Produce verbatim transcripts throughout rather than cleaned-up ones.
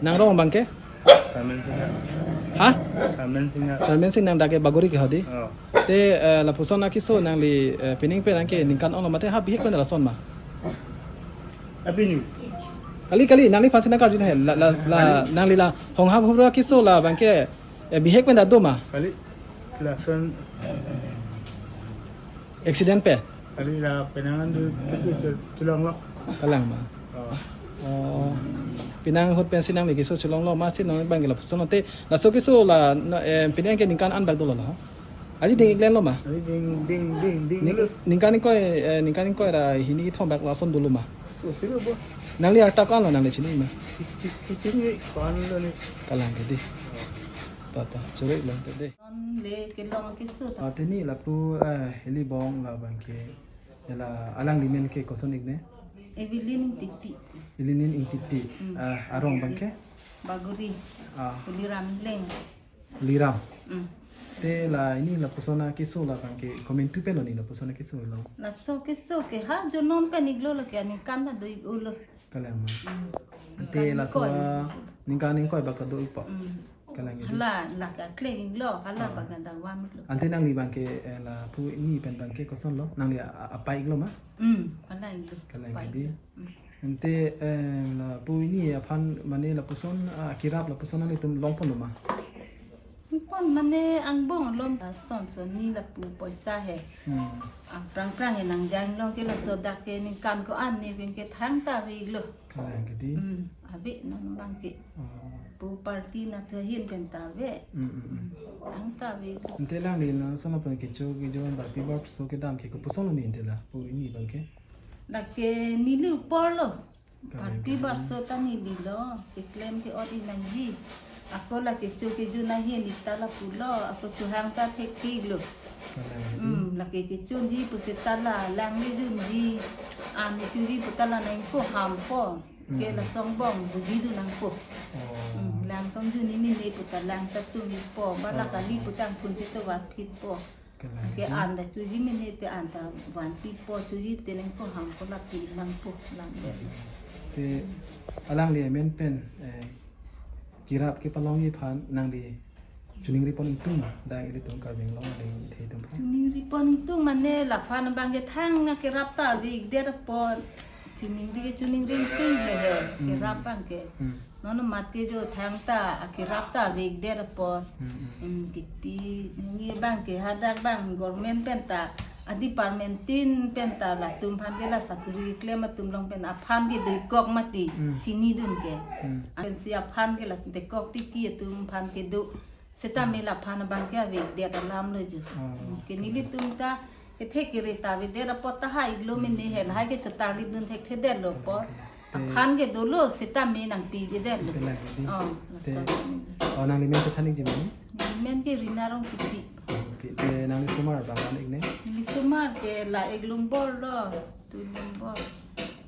Nang rong abangke? Samen Singha. Ha? Samen Singha. Samen Singha, nang dak ke Bagori ke hadi? Oh. Te, eh, lapuson akeso nangli, eh, pining pen nangke ningkan ong lo mate ha bihek pen lason ma? Apini? Kali, kali, nangliphan si nangkarju he. La, la, la, nangli la Honghap Hubro akeso la abangke, eh, bihek pen do ma? Kali, lason. Accident pen? Kali la penang an do keso chul-, chulang lo. Kalang ma? Oh. Oh. Penang ahut pensi nangli keso chulong lo ma si nang abangke lapuson lo te. Laso keso la, na, eh, penang ke ningkan an bak dolo la? Aji ding-ik len lo ma? Aji ding, ding, ding, ding. Ning-, lo. Ningkan ingkoi, eh, ningkan ingkoi ra hini kethom bak lason dolo ma? So, so, bo. Nangli arta ko-an lo nangli chini ma? Ki-, ki-, kichini ko-an lo ni. Kalang ke dei. To, to, suri lo te dei. Non le kelong keso ta. Ah, te ni lapu, eh, ili bong la abangke. Ela alangli men ke koson-ik ne? Evelyn Ingtipi. Evelyn Ingtipi. Hmm. Ah, arong abangke? Bagori. Ah. Tuliram Engleng. Tuliram. Hmm. Te la ini lapuson akeso la abangke komantu pen lo ni lapuson akeso lo? Laso keso ke ha jonom pen-ik lo lake aningkan ta do-ik-o lo. Kalang ma. Hmm. Te ningkan laso ingkoi. Ningkan ingkoi bak ta do-ikpo. Hmm. Kalang ke dei. Hala, lake akleng-ik lo, hala. Ah. Bak ta dam-ik lo. Ante nangli abangke, eh, lapu ini pen abangke koson lo? Nangli a-, a-, apai-ik lo ma? Hmm, hala-ik lo. Kalang ke dei. Apai-ik lo. Hmm. Ante, eh, lapu ini aphan mane lapuson, ah, kerap lapuson nanglitum longpon lo ma? Pon mane angbong lom ta son son ni lapu poisa he. Hmm. Aphrang phrang e nang jang long ke laso dak ke ningkan ko-an ni pen ke thangta ave-ik lo. Kalang ke dei. Hmm, ave non abangke. Oh. Pu party anatthu ahin pen ta ave. Hmm, hmm, hmm. Hmm, thangta ave-ik lo. Ante alangli lason aphan kecho kejo barpi barso kedam ke kopuson lo ni ante lapu ini abangke? Dak ke neli apor lo. Barpi barso ta neli lo, keklem ke-ot-ik nangji. Ako la kecho kejun ahin-ik ta lapu lo, ako chohang ta thek-ik lo. Kalang ke dei. Hmm, lake kechunji pusita la, lang le junji, an le chunji puta la nangpo hampo. Ke, hmm, lason angbong buji dun nangpo. Oh. Hmm, lang tong jun-ik mene puta lang ta tung-ikpo, ba la, oh, kali puta angphun chito va phitpo. Kalang ke dei. An ta choji mene te an ta vanpipo, choji te nangpo hampo la pi nangpo lang de. Te alangli amen pen, eh, kerap kepalongji aphan nangli choningri pon ingtung ma, dak ilitum Karbi Anglong adeng ithai atum aphan? Choningri pon ingtung mane laphan abangke thang akerap ta ave-ik det apot. Choningri ke choningri ingtung le he, hmm, kerap abangke. Hmm. Non amat ke jo thangta akerap ta ave-ik det apot. Hmm, hmm. Hmm, kipi nangji abangke hadak abang government pen ta, a department tin pen ta latum aphan ke la sakuri klem atum along pen aphan ke doikok mati, hmm, chinidun ke. Hmm. Pensi aphan ke la doikok tiki atum aphan kedo. Setame laphan abangke ave-ik det alam lo jo. Oh, ke, okay. Nelitum ta kethe kere ta ave det apot ta hai lo mene he, lahai ke chotarlipdun thekthedet lo apot. Okay. Aphan ke dolo setame nangpi-ik det lo. Kalang ke dei. Oh, te, laso. Oh, nangli men chethan-ikji ma? Neli men ke Rina Rongpipi. Okay, te nangli somar bang an-ik ne? Neli somar ke la ek lumbor lo, dui lumbor,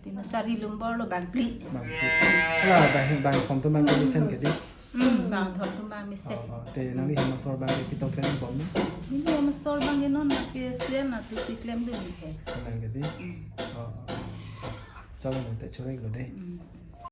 tin, sari lumbor lo, bangphli. Bangphli. Hala bang, bangkethom atum abangke mesen ke dei? Hmm, bangkethom atum abang mesen. Oh, oh. Te nangli hem asor abangke ketok klem bom ne? Neli hem asor abangke non lake suen anatthu si klemdun he. Kalang ke dei? Hmm. Oh, oh. Chalo, te choro-ik lo dei. Hmm.